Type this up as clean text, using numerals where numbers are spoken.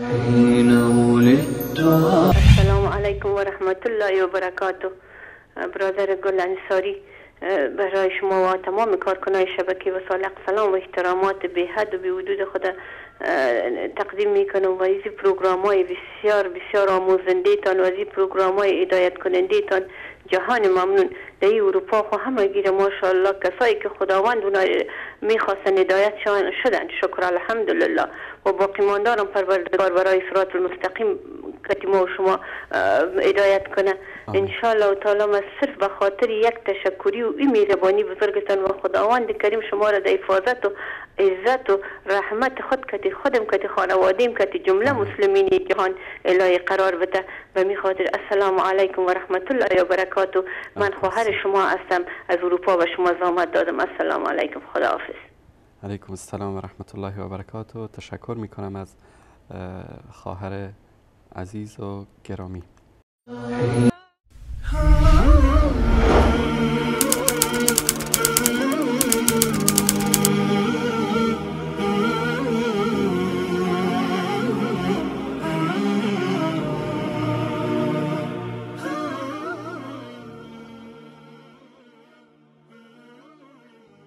حين ولدت. السلام علیکم و رحمت الله و برکاته. برادر گل انصاری، برای شما و تمام کارکنای شبکه وصال سلام و احترامات به حد و به حدود خود تقدیم میکنم و از پروگرام های بسیار بسیار آموزنده تان و از پروگرام های هدایت کننده تان جهان ممنون. در اروپا خو همه گیر ماشاءالله کسایی که خداوند اونا میخواستن هدایت شدن، شکر الحمدلله. و باقی ماندارم پروردگار برای صراط المستقیم که ما و شما هدایت کنه انشالله تعالی. ما صرف به خاطر یک تشکری و این مهربانی بزرگتان و خداوند کریم شما را در حفاظت و عزت و رحمت خود کتی خودم کتی خانوادیم کتی جمله مسلمین جهان الهی قرار بده. به می خاطر السلام علیکم و رحمت الله و برکاته. من خواهر شما هستم از اروپا و شما زحمت دادم. السلام علیکم، خداحافظ. علیکم السلام و رحمت الله و برکاته. تشکر میکنم از خواهر عزیز و گرامی.